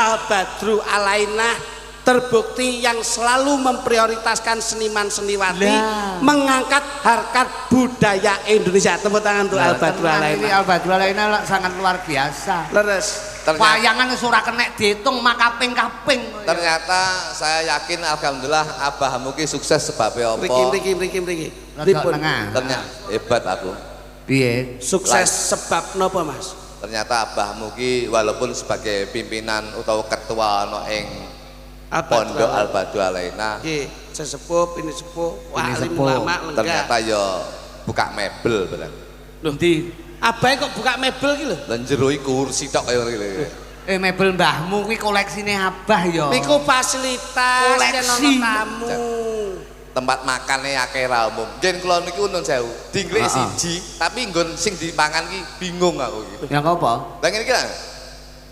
Al Badru Alainah terbukti yang selalu memprioritaskan seniman seniwati, mengangkat harkat budaya Indonesia. Tepuk tangan untuk Al Badru Alainah. Al Badru Alainah sangat luar biasa. Leres. Wayangan wis ora kenek diitung makaping-kaping. Ternyata saya yakin alhamdulillah abahmu ki sukses sebabnya apa? Mriki mriki mriki mriki. Ternyata hebat aku. Piye? Sukses sebab napa, Mas? Ternyata abahmu ki walaupun sebagai pimpinan utawa ketua ana ing Pondok Al Badru Alainah. Nggih, sesepuh, pinisepuh, alim ulama lenggah. Ternyata ya buka mebel barang. Lho ndi? Abahe kok buka mebel ki lho? Lah jero iki kursi tok kaya ngene iki. Mebel mbahmu kuwi koleksine abah ya. Niku fasilitas yen ana tamu. Tempat makane akeh ra umum. Ngen kula niku nun sewu, dingklek siji, tapi nggon sing dipangan ki bingung aku iki. Ya apa? Lah ngene iki lho.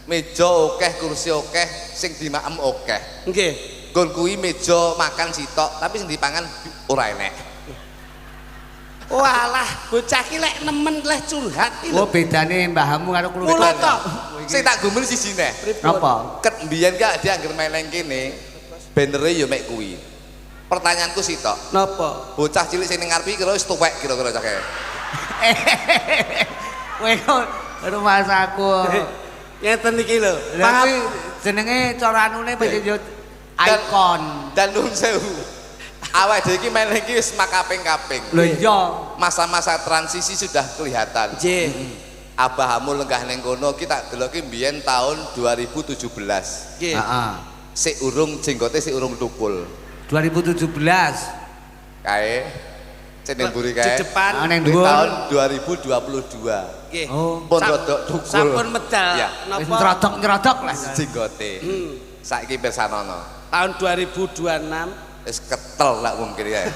Meja akeh, kursi akeh, sing dimaem akeh. Nggih. Nggon kuwi meja makan sitok, tapi sing dipangan ora enek. Walah, bocah ki lek nemen leh curhat ki lho. Oh, bedane mbahmu karo kula. Mula to. Sing tak gumul siji neh. Apa? Ket mbiyen ki dia anggere main nang kene, bannere ya mek kuwi. Pertanyaanku sitok. Napa? Bocah cilik sing ning ngarep iki kira wis tuwek kira-kira cah. Kowe kok rumasaku. Ngeten iki lho. Lah kuwi jenenge cara anune pancen yo ikon. Dan nuwun sewu. Awake dhewe iki main iki wis makaping-kaping. Lho iya, masa-masa transisi sudah kelihatan. Nggih. Abahamu lenggah ning kono ki tak deloki mbiyen tahun 2017. Nggih. Heeh. Sik urung jenggote sik urung tukul. 2017. Kae sing ning mburi kae. Di depan ning dhuwur tahun 2022. Nggih. Oh, pun rodok tukul. Sampun medal napa? Wis nyerodok-nyerodok lah jenggote. Saiki pirsanono. Tahun 2026 wis ketel lak wong kene kae.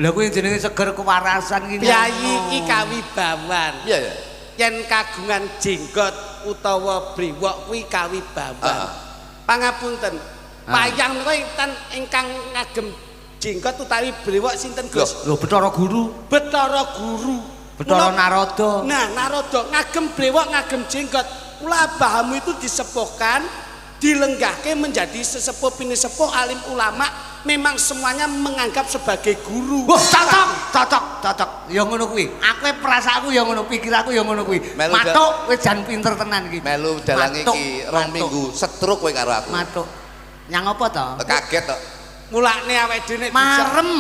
Lha kuwi jenenge seger kewarasan ki. Piyayi iki kawibawan. Iya ya. Yen kagungan jenggot utawa brewok kuwi kawibawan. Pangapunten. Wayang niku ingkang ngagem jenggot utawi brewok sinten Gus? Lho Bathara Guru. Bathara Guru. Bathara Narada. Nah, Narada ngagem brewok, ngagem jenggot. Mula abahamu itu disepuhkan, dilenggahke menjadi sesepuh pinisepuh alim ulama, memang semuanya menganggap sebagai guru. Wah, cocok, cocok, cocok. Ya ngono kuwi. Aku perasaanku ya ngono, pikiranku ya ngono kuwi. Matuk wis jan pinter tenan iki. Melu dalang iki rong minggu setruk kowe karo aku. Matuk. Nyang apa to? Kaget to. Mulane awake dhewe nek marem.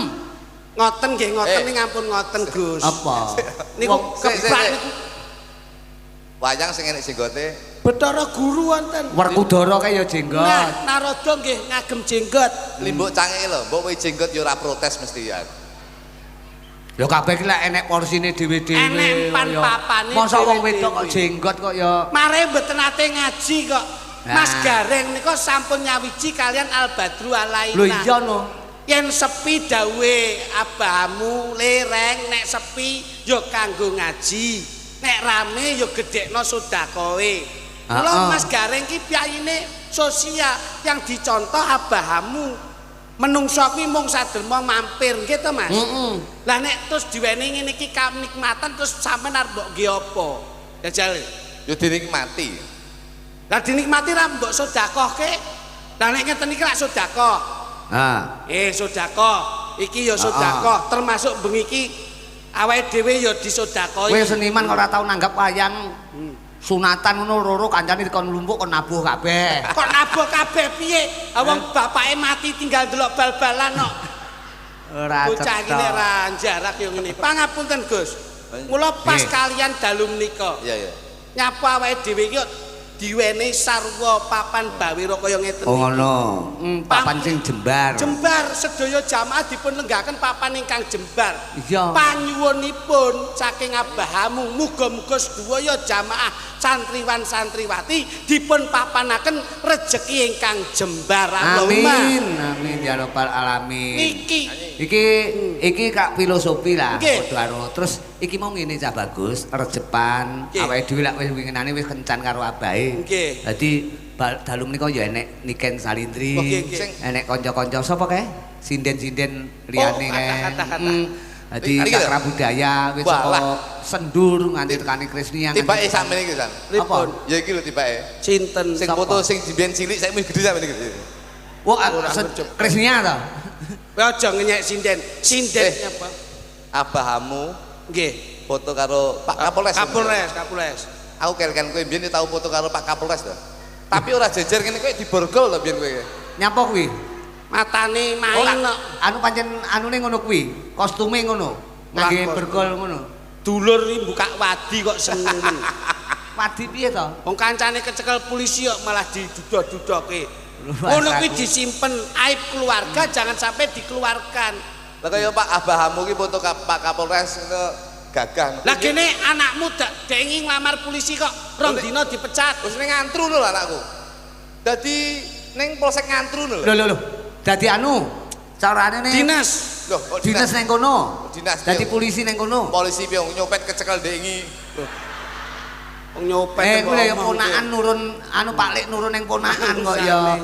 Ngoten nggih, ngoten ning ampun ngoten Gus. Apa? Niku kebak niku. Wayang sing enek jenggote Bathara Guru wonten. Werkudara kae ya jenggot. Nah, Narada nggih ngagem jenggot. Limbuk cangeke lho, mbok kowe jenggot ya ora protes mesti ya. Ya kabeh ki lek enek porsine dhewe-dhewe. Enek empan papane. Mosok wong wedok kok jenggot kok ya. Mare mboten nate ngaji kok. Mas Gareng nika sampun nyawiji kalian Al Badru Alainah. Lho iya no. Yen sepi dawuhe abahamu lereng nek sepi ya kanggo ngaji. Nek rame ya gedhekno sedekahe. Mula Mas Gareng ki piyayine sosial yang dicontoh abahamu. Menungso kuwi mung saderma mampir nggih to Mas? Lah nek terus diwenehi ngene iki kanikmatan terus sampean arep mbok nggih apa? Jajal. Ya dinikmati. Lah dinikmati ra mbok sedekahke. Lah nek ngeten iki lak sedekah. Ha. Sedekah. Iki ya sedekah termasuk bengi iki awake dhewe ya disedekahi. Kowe seniman kok ora tau nanggap wayang sunatan ngono loro kancane dikon mlumpuk kon nabuh kabeh. Kok nabuh kabeh piye? Wong bapake mati tinggal delok bal-balan kok. Ora bocah iki nek ra jarak yo ngene. Pangapunten Gus. Mula pas kalian dalu menika. Iya iya. Nyapa awake dhewe iki diwenehi sarwa papan bawira kaya ngeten. Oh ngono. Papan sing jembar. Jembar sedaya jamaah dipun lenggahaken papan ingkang jembar. Iya. Panyuwunipun saking abahamu muga-muga sedaya jamaah santriwan santriwati dipun papanaken rejeki ingkang jembar. Allahumma. Amin. Amin ya rabbal alamin. Niki iki kak filosofi lah padha karo. Terus iki mau ngene cah bagus, rejepan awake dhewe lak wis winginane wis kencan karo abahe. Nggih. Dadi dalu menika ya enek Niken Salindri, enek kanca-kanca sapa kae? Sinden-sinden liyane kae. Dadi cakra budaya wis saka Sendur nganti tekane Krisnia. Tibake sakmene iki, San. Pripun? Ya iki lho tibake. Sinten? Sing foto sing biyen cilik saiki wis gedhe sakmene iki. Wah, Krisnia to. Kowe aja ngenyek sinden. Sinden apa? Abahamu nggih. Foto karo Pak Kapolres. Kapolres, Kapolres. Aku kelken kowe biyen tau foto karo Pak Kapolres to. Tapi ora jejer ngene kowe diborgol to biyen kowe. Nyapa kuwi? Matane main kok. Anu pancen anune ngono kuwi, kostume ngono. Ngangge borgol ngono. Dulur iki buka wadi kok seneng. Wadi piye to? Wong kancane kecekel polisi kok malah diduduh-duduhke. Ngono kuwi disimpen, aib keluarga jangan sampai dikeluarkan. Lah kaya Pak abahamu ki foto Pak Kapolres ngono gagah. Lah gene anakmu dengi nglamar polisi kok rong dina dipecat. Wis ning ngantru lho anakku. Dadi ning polsek ngantru lho. Lho lho lho. Dadi anu carane ning dinas. Lho, kok dinas ning kono. Dinas. Dadi polisi ning kono. Polisi piye nyopet kecekel ndengi. Wong nyopet. Kuwi ya ponakan nurun anu Pak Lek nurun ning ponakan kok ya.